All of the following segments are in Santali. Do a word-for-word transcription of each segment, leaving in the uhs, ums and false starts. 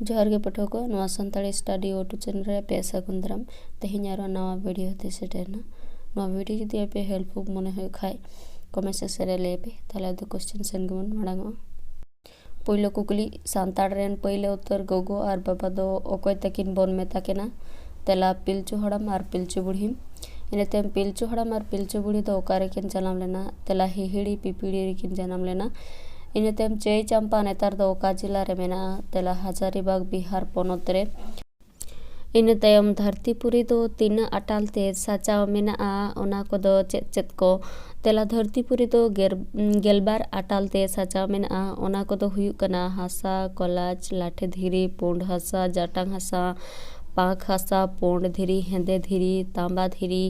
ᱡᱚᱦᱟᱨ ᱜᱮ ᱯᱟᱹᱴᱷᱩᱣᱟᱹ ᱠᱚ, ᱱᱚᱣᱟ ᱥᱟᱱᱛᱟᱲᱤ ᱥᱴᱟᱰᱤ ᱳ ᱴᱩ ᱪᱮᱱᱮᱞ ᱨᱮ ᱟᱯᱮ ᱥᱟᱹᱜᱩᱱ ᱫᱟᱨᱟᱢ᱾ ᱛᱮᱦᱮᱧ ᱟᱨᱚ ᱱᱟᱣᱟ ᱵᱷᱤᱰᱤᱭᱳ ᱛᱮ ᱥᱮᱴᱮᱨ ᱮᱱᱟ᱾ ᱱᱚᱣᱟ ᱵᱷᱤᱰᱤᱭᱳ ᱡᱩᱫᱤ ᱟᱯᱮ ᱦᱮᱞᱯᱯᱷᱩᱞ ᱢᱚᱱᱮ ᱦᱩᱭᱩᱜ ᱠᱷᱟᱡ, ᱠᱚᱢᱮᱱᱴ ᱥᱮᱠᱥᱚᱱ ᱨᱮ ᱞᱟᱹᱭ ᱯᱮ᱾ ᱛᱟᱦᱞᱮ ᱟᱫᱚ ᱠᱚᱥᱪᱮᱱ ᱥᱮᱱ ᱜᱮᱵᱚᱱ ᱢᱟᱲᱟᱝᱚᱜᱼᱟ᱾ ᱯᱳᱭᱞᱳ ᱠᱩᱠᱞᱤ, ᱥᱟᱱᱛᱟᱲ ᱨᱮᱱ ᱯᱳᱭᱞᱳ ᱩᱛᱟᱹᱨ ᱜᱚᱜᱚ ᱟᱨ ᱵᱟᱵᱟ ᱫᱚ ᱚᱠᱚᱭ ᱛᱟᱹᱠᱤᱱ ᱵᱚᱱ ᱢᱮᱛᱟ ᱠᱤᱱᱟ? ᱛᱮᱞᱟ, ᱯᱤᱞᱪᱩ ᱦᱟᱲᱟᱢ ᱟᱨ ᱯᱤᱞᱪᱩ ᱵᱩᱲᱦᱤ᱾ ᱤᱱᱟᱹ ᱛᱟᱭᱚᱢ ᱯᱤᱞᱪᱩ ᱦᱟᱲᱟᱢ ᱟᱨ ᱯᱤᱞᱪᱩ ᱵᱩᱲᱦᱤ ᱫᱚ ᱚᱠᱟ ᱨᱮᱠᱤᱱ ᱡᱟᱱᱟᱢ ᱞᱮᱱᱟ? ᱛᱮᱞᱟ, ᱦᱤᱦᱤᱲᱤ ᱯᱤᱯᱤᱲᱤ ᱨᱮᱠᱤᱱ ᱡᱟᱱᱟᱢ ᱞᱮᱱᱟ᱾ ᱤᱱᱟᱹ ᱛᱟᱭᱚᱢ ᱪᱟᱹᱭ ᱪᱟᱢᱯᱟ ᱱᱮᱛᱟᱨ ᱫᱚ ᱚᱠᱟ ᱡᱮᱞᱟ ᱨᱮ ᱢᱮᱱᱟᱜᱼᱟ? ᱛᱮᱞᱟ, ᱦᱟᱡᱟᱨᱤᱵᱟᱜᱽ, ᱵᱤᱦᱟᱨ ᱯᱚᱱᱚᱛ ᱨᱮ᱾ ᱤᱱᱟᱹ ᱛᱟᱭᱚᱢ ᱫᱷᱟᱹᱨᱛᱤᱯᱩᱨᱤ ᱫᱚ ᱛᱤᱱᱟᱹᱜ ᱟᱴᱟᱞ ᱛᱮ ᱥᱟᱡᱟᱣ ᱢᱮᱱᱟᱜᱼᱟ? ᱚᱱᱟ ᱠᱚᱫᱚ ᱪᱮᱫ ᱪᱮᱫ ᱠᱚ? ᱛᱮᱞᱟ, ᱫᱷᱟᱹᱨᱛᱤᱯᱩᱨᱤ ᱫᱚ ᱜᱮᱨ-, ᱜᱮᱞᱵᱟᱨ ᱟᱴᱟᱞ ᱛᱮ ᱥᱟᱡᱟᱣ ᱢᱮᱱᱟᱜᱼᱟ᱾ ᱚᱱᱟ ᱠᱚᱫᱚ ᱦᱩᱭᱩᱜ ᱠᱟᱱᱟ ᱦᱟᱥᱟ, ᱠᱚᱞᱟᱪ, ᱞᱟᱴᱷᱮ ᱫᱷᱤᱨᱤ, ᱯᱩᱸᱰ ᱦᱟᱥᱟ, ᱡᱟᱴᱟᱝ ᱦᱟᱥᱟ, ᱯᱟᱸᱠ ᱦᱟᱥᱟ, ᱯᱩᱸᱰ ᱫᱷᱤᱨᱤ, ᱦᱮᱸᱫᱮ ᱫᱷᱤᱨᱤ, ᱛᱟᱸᱵᱟ ᱫᱷᱤᱨᱤ,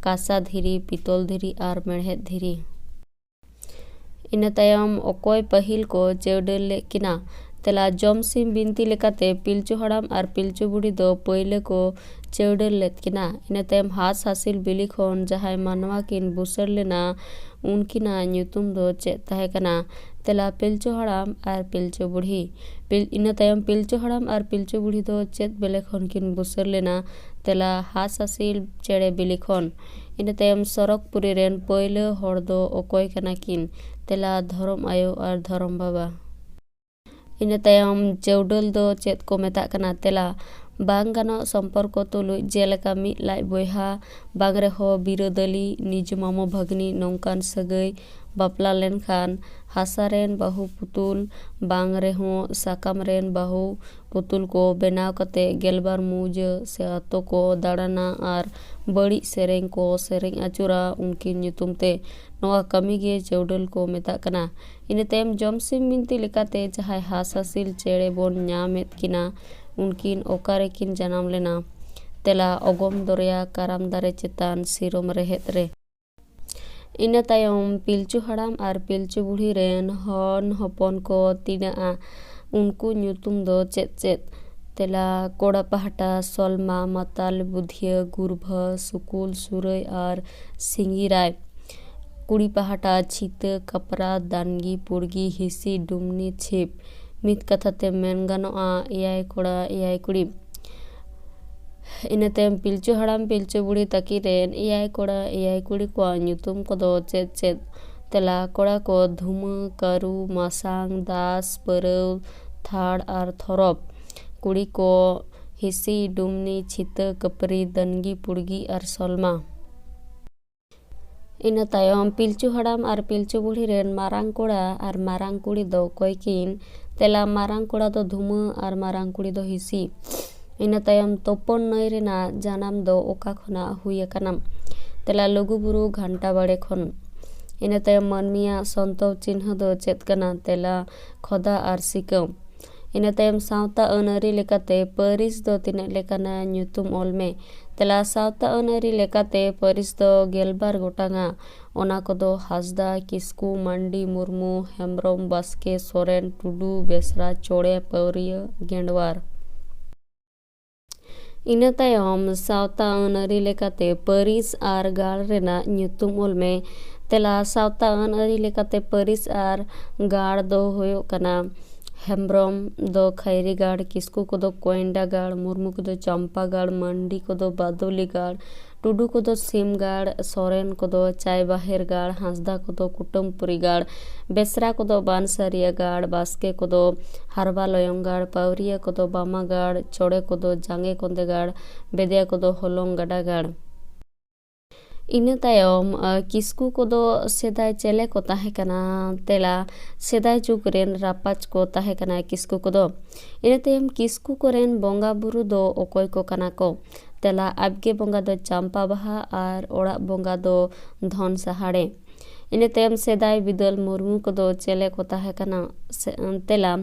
ᱠᱟᱸᱥᱟ ᱫᱷᱤᱨᱤ, ᱯᱤᱛᱚᱞ ᱫᱷᱤᱨᱤ ᱟᱨ ᱢᱮᱬᱦᱮᱫ ᱫᱷᱤᱨᱤ᱾ ᱤᱱᱟᱹ ᱛᱟᱭᱚᱢ ᱚᱠᱚᱭ ᱯᱟᱹᱦᱤᱞ ᱠᱚ ᱪᱟᱹᱣᱰᱟᱹᱞ ᱞᱮᱫ ᱠᱤᱱᱟ? ᱛᱮᱞᱟ, ᱡᱚᱢᱥᱤᱢ ᱵᱤᱱᱛᱤ ᱞᱮᱠᱟᱛᱮ ᱯᱤᱞᱪᱩ ᱦᱟᱲᱟᱢ ᱟᱨ ᱯᱤᱞᱪᱩ ᱵᱩᱲᱦᱤ ᱫᱚ ᱯᱟᱹᱭᱞᱟᱹ ᱠᱚ ᱪᱟᱹᱣᱰᱟᱹᱞ ᱞᱮᱫ ᱠᱤᱱᱟ᱾ ᱤᱱᱟᱹ ᱛᱟᱭᱚᱢ ᱦᱟᱸᱥ ᱦᱟᱸᱥᱤᱞ ᱵᱤᱞᱤ ᱠᱷᱚᱱ ᱡᱟᱦᱟᱸᱭ ᱢᱟᱱᱣᱟ ᱠᱤᱱ ᱵᱩᱥᱟᱹᱲ ᱞᱮᱱᱟ, ᱩᱱᱠᱤᱱᱟᱜ ᱧᱩᱛᱩᱢ ᱫᱚ ᱪᱮᱫ ᱛᱟᱦᱮᱸ ᱠᱟᱱᱟ? ᱛᱮᱞᱟ, ᱯᱤᱞᱪᱩ ᱦᱟᱲᱟᱢ ᱟᱨ ᱯᱤᱞᱪᱩ ᱵᱩᱲᱦᱤ᱾ ᱯᱤᱞ-, ᱤᱱᱟᱹ ᱛᱟᱭᱚᱢ ᱯᱤᱞᱪᱩ ᱦᱟᱲᱟᱢ ᱟᱨ ᱯᱤᱞᱪᱩ ᱵᱩᱲᱦᱤ ᱫᱚ ᱪᱮᱫ ᱵᱮᱞᱮ ᱠᱷᱚᱱ ᱠᱤᱱ ᱵᱩᱥᱟᱹᱲ ᱞᱮᱱᱟ? ᱛᱮᱞᱟ, ᱦᱟᱸᱥ ᱦᱟᱸᱥᱤᱞ ᱪᱮᱬᱮ ᱵᱤᱞᱤ ᱠᱷᱚᱱ᱾ ᱤᱱᱟᱹ ᱛᱟᱭᱚᱢ ᱥᱚᱨᱚᱜᱽᱯᱩᱨᱤ ᱨᱮᱱ ᱯᱳᱭᱞᱳ ᱦᱚᱲ ᱫᱚ ᱚᱠᱚᱭ ᱠᱟᱱᱟ ᱠᱤᱱ? ᱛᱮᱞᱟ, ᱫᱷᱚᱨᱚᱢ ᱟᱭᱳ ᱟᱨ ᱫᱷᱚᱨᱚᱢ ᱵᱟᱵᱟ᱾ ᱤᱱᱟᱹ ᱛᱟᱭᱚᱢ ᱪᱟᱹᱣᱰᱟᱹᱞ ᱫᱚ ᱪᱮᱫ ᱠᱚ ᱢᱮᱛᱟᱜ ᱠᱟᱱᱟ? ᱛᱮᱞᱟ, ᱵᱟᱝ ᱜᱟᱱᱚᱜ ᱥᱚᱢᱯᱚᱨᱠᱚ ᱛᱩᱞᱩᱡ, ᱡᱮᱞᱮᱠᱟ ᱢᱤᱫ ᱞᱟᱡ ᱵᱚᱭᱦᱟ, ᱵᱟᱝ ᱨᱮᱦᱚᱸ ᱵᱤᱨᱟᱹᱫᱟᱹᱞᱤ, ᱱᱤᱡ ᱢᱟᱢᱚ ᱵᱷᱟᱹᱜᱽᱱᱤ, ᱱᱚᱝᱠᱟᱱ ᱥᱟᱹᱜᱟᱹᱭ, ᱵᱟᱯᱞᱟ ᱞᱮᱱᱠᱷᱟᱱ ᱦᱟᱥᱟ ᱨᱮᱱ ᱵᱟᱹᱦᱩ ᱯᱩᱛᱩᱞ, ᱵᱟᱝ ᱨᱮᱦᱚᱸ ᱥᱟᱠᱟᱢ ᱨᱮᱱ ᱵᱟᱹᱦᱩ ᱯᱩᱛᱩᱞ ᱠᱚ ᱵᱮᱱᱟᱣ ᱠᱟᱛᱮ ᱜᱮᱞᱵᱟᱨ ᱢᱩᱡᱟᱹ ᱥᱮ ᱟᱛᱳ ᱠᱚ ᱫᱟᱬᱟᱱᱟ ᱟᱨ ᱵᱟᱹᱲᱤᱡ ᱥᱮᱨᱮᱧ ᱠᱚ ᱥᱮᱨᱮᱧ ᱟᱹᱪᱩᱨᱟ ᱩᱱᱠᱤᱱ ᱧᱩᱛᱩᱢ ᱛᱮ᱾ ᱱᱚᱣᱟ ᱠᱟᱹᱢᱤ ᱜᱮ ᱪᱟᱹᱣᱰᱟᱹᱞ ᱠᱚ ᱢᱮᱛᱟᱜ ᱠᱟᱱᱟ᱾ ᱤᱱᱟᱹ ᱛᱟᱭᱚᱢ ᱡᱚᱢᱥᱤᱢ ᱵᱤᱱᱛᱤ ᱞᱮᱠᱟᱛᱮ ᱡᱟᱦᱟᱸᱭ ᱦᱟᱸᱥ ᱦᱟᱸᱥᱤᱞ ᱪᱮᱬᱮ ᱵᱚᱱ ᱧᱟᱢᱮᱫ ᱠᱤᱱᱟ, ᱩᱱᱠᱤᱱ ᱚᱠᱟ ᱨᱮᱠᱤᱱ ᱡᱟᱱᱟᱢ ᱞᱮᱱᱟ? ᱛᱮᱞᱟ, ᱚᱜᱚᱢ ᱫᱚᱨᱭᱟ ᱠᱟᱨᱟᱢ ᱫᱟᱨᱮ ᱪᱮᱛᱟᱱ ᱥᱤᱨᱚᱢ ᱨᱮᱦᱮᱫ ᱨᱮ᱾ ᱤᱱᱟᱹ ᱛᱟᱭᱚᱢ ᱯᱤᱞᱪᱩ ᱦᱟᱲᱟᱢ ᱟᱨ ᱯᱤᱞᱪᱩ ᱵᱩᱲᱦᱤ ᱨᱮᱱ ᱦᱚᱱ ᱦᱚᱯᱚᱱ ᱠᱚ ᱛᱤᱱᱟᱹᱜᱼᱟ? ᱩᱱᱠᱩ ᱧᱩᱛᱩᱢ ᱫᱚ ᱪᱮᱫ ᱪᱮᱫ? ᱛᱮᱞᱟ, ᱠᱚᱲᱟ ᱯᱟᱦᱴᱟ ᱥᱚᱞᱢᱟ, ᱢᱟᱛᱟᱞ, ᱵᱩᱫᱷᱤᱭᱟᱹ, ᱜᱩᱨᱵᱷᱟᱹ, ᱥᱩᱠᱩᱞ, ᱥᱩᱨᱟᱹᱭ ᱟᱨ ᱥᱤᱝᱜᱤᱨᱟᱭ᱾ ᱠᱩᱲᱤ ᱯᱟᱦᱴᱟ ᱪᱷᱤᱛᱟᱹ, ᱠᱟᱯᱨᱟ, ᱫᱟᱱᱜᱤ, ᱯᱩᱲᱜᱤ, ᱦᱤᱥᱤ, ᱰᱩᱢᱱᱤ, ᱪᱷᱤᱯ᱾ ᱢᱤᱫ ᱠᱟᱛᱷᱟ ᱛᱮ ᱢᱮᱱ ᱜᱟᱱᱚᱜᱼᱟ, ᱮᱭᱟᱭ ᱠᱚᱲᱟ ᱮᱭᱟᱭ ᱠᱩᱲᱤ᱾ ᱤᱱᱟᱹ ᱛᱟᱭᱚᱢ ᱯᱤᱞᱪᱩ ᱦᱟᱲᱟᱢ ᱯᱤᱞᱪᱩ ᱵᱩᱲᱦᱤ ᱛᱟᱹᱠᱤᱱ ᱨᱮᱱ ᱮᱭᱟᱭ ᱠᱚᱲᱟ ᱮᱭᱟᱭ ᱠᱩᱲᱤ ᱠᱚᱣᱟᱜ ᱧᱩᱛᱩᱢ ᱠᱚᱫᱚ ᱪᱮᱫ ᱪᱮᱫ? ᱛᱮᱞᱟ: ᱠᱚᱲᱟ ᱠᱚ ᱫᱷᱩᱢᱟᱹ, ᱠᱟᱹᱨᱩ, ᱢᱟᱥᱟᱝ, ᱫᱟᱥ, ᱯᱟᱹᱨᱟᱹᱣ, ᱛᱷᱟᱲ ᱟᱨ ᱛᱷᱚᱨᱚᱯ᱾ ᱠᱩᱲᱤ ᱠᱚ ᱦᱤᱥᱤ, ᱰᱩᱢᱱᱤ, ᱪᱷᱤᱛᱟᱹ, ᱠᱟᱹᱯᱨᱤ, ᱫᱟᱹᱱᱜᱤ, ᱯᱩᱲᱜᱤ ᱟᱨ ᱥᱚᱞᱢᱟ᱾ ᱤᱱᱟᱹ ᱛᱟᱭᱚᱢ ᱯᱤᱞᱪᱩ ᱦᱟᱲᱟᱢ ᱟᱨ ᱯᱤᱞᱪᱩ ᱵᱩᱲᱦᱤ ᱨᱮᱱ ᱢᱟᱨᱟᱝ ᱠᱚᱲᱟ ᱟᱨ ᱢᱟᱨᱟᱝ ᱠᱩᱲᱤ ᱫᱚ ᱚᱠᱚᱭ ᱠᱤᱱ? ᱛᱮᱞᱟ: ᱢᱟᱨᱟᱝ ᱠᱚᱲᱟ ᱫᱚ ᱫᱷᱩᱢᱟᱹ ᱟᱨ ᱢᱟᱨᱟᱝ ᱠᱩᱲᱤ ᱫᱚ ᱦᱤᱥᱤ᱾ ᱤᱱᱟᱹ ᱛᱟᱭᱚᱢ ᱛᱚᱯᱚᱱ ᱱᱟᱹᱭ ᱨᱮᱱᱟᱜ ᱡᱟᱱᱟᱢ ᱫᱚ ᱚᱠᱟ ᱠᱷᱚᱱᱟᱜ ᱦᱩᱭ ᱟᱠᱟᱱᱟ? ᱛᱮᱞᱟ: ᱞᱩᱜᱩᱵᱩᱨᱩ ᱜᱷᱟᱱᱴᱟ ᱵᱟᱲᱮ ᱠᱷᱚᱱ᱾ ᱤᱱᱟᱹ ᱛᱟᱭᱚᱢ ᱢᱟᱹᱱᱢᱤᱭᱟᱜ ᱥᱚᱱᱛᱚᱨ ᱪᱤᱱᱦᱟᱹ ᱫᱚ ᱪᱮᱫ ᱠᱟᱱᱟ? ᱛᱮᱞᱟ: ᱠᱷᱚᱫᱟ ᱟᱨ ᱥᱤᱠᱟᱹᱢ᱾ ᱤᱱᱟᱹ ᱛᱟᱭᱚᱢ ᱥᱟᱶᱛᱟ ᱟᱹᱱ ᱟᱹᱨᱤ ᱞᱮᱠᱟᱛᱮ ᱯᱟᱹᱨᱤᱥ ᱫᱚ ᱛᱤᱱᱟᱹᱜ ᱞᱮᱠᱟᱱᱟ? ᱧᱩᱛᱩᱢ ᱚᱞ ᱢᱮ᱾ ᱛᱮᱞᱟ: ᱥᱟᱶᱛᱟ ᱟᱹᱱ ᱟᱹᱨᱤ ᱞᱮᱠᱟᱛᱮ ᱯᱟᱹᱨᱤᱥ ᱫᱚ ᱜᱮᱞᱵᱟᱨ ᱜᱚᱴᱟᱝᱟ᱾ ᱚᱱᱟ ᱠᱚᱫᱚ ᱦᱟᱸᱥᱫᱟ, ᱠᱤᱥᱠᱩ, ᱢᱟᱱᱰᱤ, ᱢᱩᱨᱢᱩ, ᱦᱮᱢᱵᱨᱚᱢ, ᱵᱟᱥᱠᱮ, ᱥᱚᱨᱮᱱ, ᱴᱩᱰᱩ, ᱵᱮᱥᱨᱟ, ᱪᱚᱲᱮ, ᱯᱟᱹᱣᱨᱤᱭᱟᱹ, ᱜᱮᱸᱰᱣᱟᱨ᱾ ᱤᱱᱟᱹ ᱛᱟᱭᱚᱢ ᱥᱟᱶᱛᱟ ᱟᱹᱱ ᱟᱹᱨᱤ ᱞᱮᱠᱟᱛᱮ ᱯᱟᱹᱨᱤᱥ ᱟᱨ ᱜᱟᱲ ᱨᱮᱱᱟᱜ ᱧᱩᱛᱩᱢ ᱚᱞ ᱢᱮ᱾ ᱛᱮᱞᱟ: ᱥᱟᱶᱛᱟ ᱟᱹᱱ ᱟᱹᱨᱤ ᱞᱮᱠᱟᱛᱮ ᱯᱟᱹᱨᱤᱥ ᱟᱨ ᱜᱟᱲ ᱫᱚ ᱦᱩᱭᱩᱜ ᱠᱟᱱᱟ, ᱦᱮᱢᱵᱨᱚᱢ ᱫᱚ ᱠᱷᱟᱭᱨᱤᱜᱟᱲ, ᱠᱤᱥᱠᱩ ᱠᱚᱫᱚ ᱠᱚᱭᱮᱱᱰᱟᱜᱟᱲ, ᱢᱩᱨᱢᱩ ᱠᱚᱫᱚ ᱪᱟᱢᱯᱟᱜᱟᱲ, ᱢᱟᱱᱰᱤ ᱠᱚᱫᱚ ᱵᱟᱫᱚᱞᱤᱜᱟᱲ, ᱴᱩᱰᱩ ᱠᱚᱫᱚ ᱥᱤᱢᱜᱟᱲ, ᱥᱚᱨᱮᱱ ᱠᱚᱫᱚ ᱪᱟᱭᱵᱟᱦᱮᱨᱜᱟᱲ, ᱦᱟᱸᱥᱫᱟ ᱠᱚᱫᱚ ᱠᱩᱴᱟᱹᱢᱯᱩᱨᱤᱜᱟᱲ, ᱵᱮᱥᱨᱟ ᱠᱚᱫᱚ ᱵᱟᱱᱥᱟᱨᱤᱭᱟᱜᱟᱲ, ᱵᱟᱥᱠᱮ ᱠᱚᱫᱚ ᱦᱟᱨᱵᱟ ᱞᱚᱭᱚᱝᱜᱟᱲ, ᱯᱟᱹᱣᱨᱤᱭᱟᱹ ᱠᱚᱫᱚ ᱵᱟᱢᱟᱜᱟᱲ, ᱪᱚᱲᱮ ᱠᱚᱫᱚ ᱡᱟᱸᱜᱮ ᱠᱚᱸᱫᱮᱜᱟᱲ, ᱵᱮᱫᱤᱭᱟ ᱠᱚᱫᱚ ᱦᱚᱞᱚᱝ ᱜᱟᱰᱟᱜᱟᱲ᱾ ᱤᱱᱟᱹ ᱛᱟᱭᱚᱢ, ᱟ, ᱠᱤᱥᱠᱩ ᱠᱚᱫᱚ ᱥᱮᱫᱟᱭ ᱪᱮᱞᱮ ᱠᱚ ᱛᱟᱦᱮᱸ ᱠᱟᱱᱟ? ᱛᱮᱞᱟ: ᱥᱮᱫᱟᱭ ᱡᱩᱜᱽ ᱨᱮᱱ ᱨᱟᱯᱟᱡᱽ ᱠᱚ ᱛᱟᱦᱮᱸ ᱠᱟᱱᱟ ᱠᱤᱥᱠᱩ ᱠᱚᱫᱚ᱾ ᱤᱱᱟᱹ ᱛᱟᱭᱚᱢ ᱠᱤᱥᱠᱩ ᱠᱚᱨᱮᱱ ᱵᱚᱸᱜᱟ ᱵᱩᱨᱩ ᱫᱚ ᱚᱠᱚᱭ ᱠᱚ ᱠᱟᱱᱟ ᱠᱚ? ᱛᱮᱞᱟ: ᱟᱵᱜᱮ ᱵᱚᱸᱜᱟ ᱫᱚ ᱪᱟᱢᱯᱟ ᱵᱟᱦᱟ ᱟᱨ ᱚᱲᱟᱜ ᱵᱚᱸᱜᱟ ᱫᱚ ᱫᱷᱚᱱ ᱥᱟᱦᱟᱲᱮ᱾ ᱤᱱᱟᱹ ᱛᱟᱭᱚᱢ ᱥᱮᱫᱟᱭ ᱵᱤᱫᱟᱹᱞ ᱢᱩᱨᱢᱩ ᱠᱚᱫᱚ ᱪᱮᱞᱮ ᱠᱚ ᱛᱟᱦᱮᱸ ᱠᱟᱱᱟ? ᱥᱮ-, ᱛᱮᱞᱟ: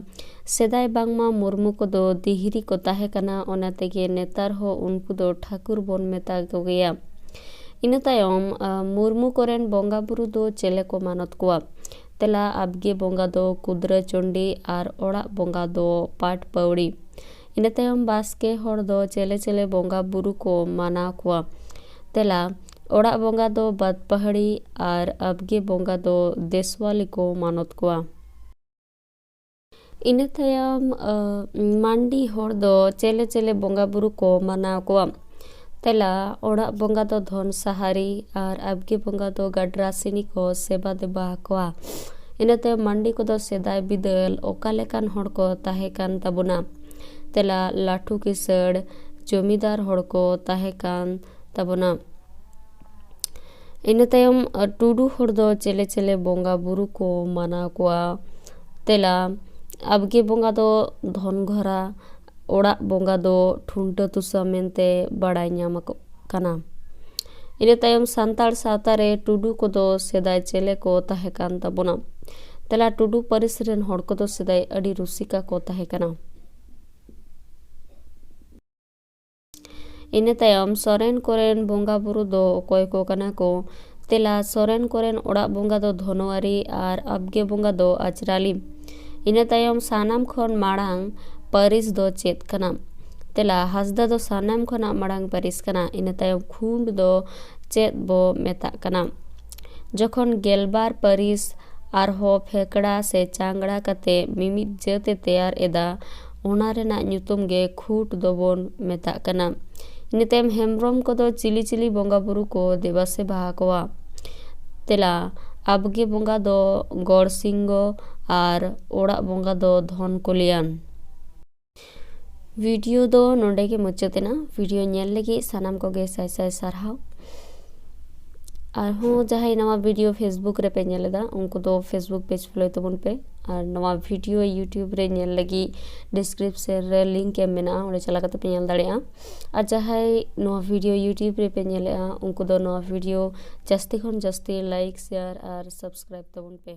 ᱥᱮᱫᱟᱭ ᱵᱟᱝᱢᱟ ᱢᱩᱨᱢᱩ ᱠᱚᱫᱚ ᱫᱤᱦᱨᱤ ᱠᱚ ᱛᱟᱦᱮᱸ ᱠᱟᱱᱟ, ᱚᱱᱟ ᱛᱮᱜᱮ ᱱᱮᱛᱟᱨ ᱦᱚᱸ ᱩᱱᱠᱩ ᱫᱚ ᱴᱷᱟᱹᱠᱩᱨ ᱵᱚᱱ ᱢᱮᱛᱟ ᱠᱚᱜᱮᱭᱟ᱾ ᱤᱱᱟᱹ ᱛᱟᱭᱚᱢ, ᱟ, ᱢᱩᱨᱢᱩ ᱠᱚᱨᱮᱱ ᱵᱚᱸᱜᱟ ᱵᱩᱨᱩ ᱫᱚ ᱪᱮᱞᱮ ᱠᱚ ᱢᱟᱱᱚᱛ ᱠᱚᱣᱟ? ᱛᱮᱞᱟ: ᱟᱵᱜᱮ ᱵᱚᱸᱜᱟ ᱫᱚ ᱠᱩᱫᱽᱨᱟᱹ ᱪᱚᱱᱰᱤ ᱟᱨ ᱚᱲᱟᱜ ᱵᱚᱸᱜᱟ ᱫᱚ ᱯᱟᱴ ᱯᱟᱹᱣᱲᱤ᱾ ᱤᱱᱟᱹ ᱛᱟᱭᱚᱢ ᱵᱟᱥᱠᱮ ᱦᱚᱲ ᱫᱚ ᱪᱮᱞᱮ ᱪᱮᱞᱮ ᱵᱚᱸᱜᱟ ᱵᱩᱨᱩ ᱠᱚ ᱢᱟᱱᱟᱣ ᱠᱚᱣᱟ? ᱛᱮᱞᱟ: ᱚᱲᱟᱜ ᱵᱚᱸᱜᱟ ᱫᱚ ᱵᱟᱫᱯᱟᱦᱟᱲᱤ ᱟᱨ ᱟᱵᱜᱮ ᱵᱚᱸᱜᱟ ᱫᱚ ᱫᱮᱥᱣᱟᱞᱤ ᱠᱚ ᱢᱟᱱᱚᱛ ᱠᱚᱣᱟ᱾ ᱤᱱᱟᱹ ᱛᱟᱭᱚᱢ ᱢᱟᱱᱰᱤ ᱦᱚᱲ ᱫᱚ ᱪᱮᱞᱮ ᱪᱮᱞᱮ ᱵᱚᱸᱜᱟ ᱵᱩᱨᱩ ᱠᱚ ᱢᱟᱱᱟᱣ ᱠᱚᱣᱟ? ᱛᱮᱞᱟ: ᱚᱲᱟᱜ ᱵᱚᱸᱜᱟ ᱫᱚ ᱫᱷᱚᱱ ᱥᱟᱦᱟᱨᱤ ᱟᱨ ᱟᱵᱜᱮ ᱵᱚᱸᱜᱟ ᱫᱚ ᱜᱟᱰᱨᱟᱥᱤᱱᱤ ᱠᱚ ᱥᱮᱵᱟ ᱫᱮᱵᱟ ᱟᱠᱚᱣᱟ᱾ ᱤᱱᱟᱹ ᱛᱟᱭᱚᱢ ᱢᱟᱱᱰᱤ ᱠᱚᱫᱚ ᱥᱮᱫᱟᱭ ᱵᱤᱫᱟᱹᱞ ᱚᱠᱟ ᱞᱮᱠᱟᱱ ᱦᱚᱲ ᱠᱚ ᱛᱟᱦᱮᱸ ᱠᱟᱱ ᱛᱟᱵᱚᱱᱟ? ᱛᱮᱞᱟ: ᱞᱟᱹᱴᱷᱩ ᱠᱤᱥᱟᱹᱲ ᱡᱚᱢᱤᱫᱟᱨ ᱦᱚᱲ ᱠᱚ ᱛᱟᱦᱮᱸ ᱠᱟᱱ ᱛᱟᱵᱚᱱᱟ᱾ ᱤᱱᱟᱹ ᱛᱟᱭᱚᱢ ᱴᱩᱰᱩ ᱦᱚᱲ ᱫᱚ ᱪᱮᱞᱮ ᱪᱮᱞᱮ ᱵᱚᱸᱜᱟ ᱵᱩᱨᱩ ᱠᱚ ᱢᱟᱱᱟᱣ ᱠᱚᱣᱟ? ᱛᱮᱞᱟ: ᱟᱵᱜᱮ ᱵᱚᱸᱜᱟ ᱫᱚ ᱫᱷᱚᱱᱜᱷᱚᱨᱟ, ᱚᱲᱟᱜ ᱵᱚᱸᱜᱟ ᱫᱚ ᱴᱷᱩᱱᱴᱟᱹ ᱛᱩᱥᱟ ᱢᱮᱱᱛᱮ ᱵᱟᱲᱟᱭ ᱧᱟᱢ ᱠᱟᱱᱟ᱾ ᱤᱱᱟᱹ ᱛᱟᱭᱚᱢ ᱥᱟᱱᱛᱟᱲ ᱥᱟᱶᱛᱟ ᱨᱮ ᱴᱩᱰᱩ ᱠᱚᱫᱚ ᱥᱮᱫᱟᱭ ᱪᱮᱞᱮ ᱠᱚ ᱛᱟᱦᱮᱸ ᱠᱟᱱ ᱛᱟᱵᱚᱱᱟ? ᱛᱮᱞᱟ: ᱴᱩᱰᱩ ᱯᱟᱹᱨᱤᱥ ᱨᱮᱱ ᱦᱚᱲ ᱠᱚᱫᱚ ᱥᱮᱫᱟᱭ ᱟᱹᱰᱤ ᱨᱩᱥᱤᱠᱟ ᱠᱚ ᱛᱟᱦᱮᱸ ᱠᱟᱱᱟ᱾ ᱤᱱᱟᱹ ᱛᱟᱭᱚᱢ ᱥᱚᱨᱮᱱ ᱠᱚᱨᱮᱱ ᱵᱚᱸᱜᱟ ᱵᱩᱨᱩ ᱫᱚ ᱚᱠᱚᱭ ᱠᱚ ᱠᱟᱱᱟ ᱠᱚ? ᱛᱮᱞᱟ: ᱥᱚᱨᱮᱱ ᱠᱚᱨᱮᱱ ᱚᱲᱟᱜ ᱵᱚᱸᱜᱟ ᱫᱚ ᱫᱷᱚᱱᱣᱟᱨᱤ ᱟᱨ ᱟᱵᱜᱮ ᱵᱚᱸᱜᱟ ᱫᱚ ᱟᱪᱨᱟᱞᱤ᱾ ᱤᱱᱟᱹ ᱛᱟᱭᱚᱢ ᱥᱟᱱᱟᱢ ᱠᱷᱚᱱ ᱢᱟᱲᱟᱝ ᱯᱟᱹᱨᱤᱥ ᱫᱚ ᱪᱮᱫ ᱠᱟᱱᱟ? ᱛᱮᱞᱟ: ᱦᱟᱸᱥᱫᱟ ᱫᱚ ᱥᱟᱱᱟᱢ ᱠᱷᱚᱱᱟᱜ ᱢᱟᱲᱟᱝ ᱯᱟᱹᱨᱤᱥ ᱠᱟᱱᱟ᱾ ᱤᱱᱟᱹ ᱛᱟᱭᱚᱢ ᱠᱷᱩᱸᱰ ᱫᱚ ᱪᱮᱫ ᱵᱚ ᱢᱮᱛᱟᱜ ᱠᱟᱱᱟ? ᱡᱚᱠᱷᱚᱱ ᱜᱮᱞᱵᱟᱨ ᱯᱟᱹᱨᱤᱥ ᱟᱨᱦᱚᱸ ᱯᱷᱮᱠᱲᱟ ᱥᱮ ᱪᱟᱝᱲᱟ ᱠᱟᱛᱮ ᱢᱤᱢᱤᱫ ᱡᱟᱹᱛ ᱮ ᱛᱮᱭᱟᱨ ᱮᱫᱟ, ᱚᱱᱟ ᱨᱮᱱᱟᱜ ᱧᱩᱛᱩᱢ ᱜᱮ ᱠᱷᱩᱸᱴ ᱫᱚᱵᱚᱱ ᱢᱮᱛᱟᱜ ᱠᱟᱱᱟ᱾ ᱤᱱᱟᱹ ᱛᱟᱭᱚᱢ ᱦᱮᱢᱵᱨᱚᱢ ᱠᱚᱫᱚ ᱪᱤᱞᱤ ᱪᱤᱞᱤ ᱵᱚᱸᱜᱟ ᱵᱩᱨᱩ ᱠᱚ ᱫᱮᱵᱟ ᱥᱮᱵᱟ ᱟᱠᱚᱣᱟ? ᱛᱮᱞᱟ: ᱟᱵᱜᱮ ᱵᱚᱸᱜᱟ ᱫᱚ ᱜᱚᱲ ᱥᱤᱝᱜᱚ ᱟᱨ ᱚᱲᱟᱜ ᱵᱚᱸᱜᱟ ᱫᱚ ᱫᱷᱚᱱ ᱠᱚᱞᱤᱭᱟᱱ᱾ ᱵᱷᱤᱰᱤᱭᱳ ᱫᱚ ᱱᱚᱰᱮ ᱜᱮ ᱢᱩᱪᱟᱹᱫ ᱮᱱᱟ᱾ ᱵᱷᱤᱰᱤᱭᱳ ᱧᱮᱞ ᱞᱟᱹᱜᱤᱫ ᱥᱟᱱᱟᱢ ᱠᱚᱜᱮ ᱥᱟᱭ ᱥᱟᱭ ᱥᱟᱨᱦᱟᱣ᱾ ᱟᱨᱦᱚᱸ ᱡᱟᱦᱟᱸᱭ ᱱᱟᱣᱟ ᱵᱷᱤᱰᱤᱭᱳ Facebook ᱨᱮᱯᱮ ᱧᱮᱞ ᱮᱫᱟ, ᱩᱱᱠᱩ ᱫᱚ Facebook ᱯᱮᱡᱽ ᱯᱷᱚᱞᱳᱭ ᱛᱟᱵᱚᱱ ᱯᱮ᱾ ᱟᱨ ᱱᱚᱣᱟ ᱵᱷᱤᱰᱤᱭᱳ YouTube ᱨᱮ ᱧᱮᱞ ᱞᱟᱹᱜᱤᱫ ᱰᱤᱥᱠᱨᱤᱯᱥᱚᱱ ᱨᱮ ᱞᱤᱝᱠ ᱮᱢ ᱢᱮᱱᱟᱜᱼᱟ, ᱚᱸᱰᱮ ᱪᱟᱞᱟᱣ ᱠᱟᱛᱮ ᱯᱮ ᱧᱮᱞ ᱫᱟᱲᱮᱭᱟᱜᱼᱟ᱾ ᱟᱨ ᱡᱟᱦᱟᱸᱭ ᱱᱚᱣᱟ ᱵᱷᱤᱰᱤᱭᱳ YouTube ᱨᱮᱯᱮ ᱧᱮᱞᱮᱫᱼᱟ, ᱩᱱᱠᱩ ᱫᱚ ᱱᱚᱣᱟ ᱵᱷᱤᱰᱤᱭᱳ ᱡᱟᱹᱥᱛᱤ ᱠᱷᱚᱱ ᱡᱟᱹᱥᱛᱤ ᱞᱟᱭᱤᱠ, ᱥᱮᱭᱟᱨ ᱟᱨ ᱥᱟᱵᱥᱠᱨᱟᱭᱤᱵ ᱛᱟᱵᱚᱱ ᱯᱮ᱾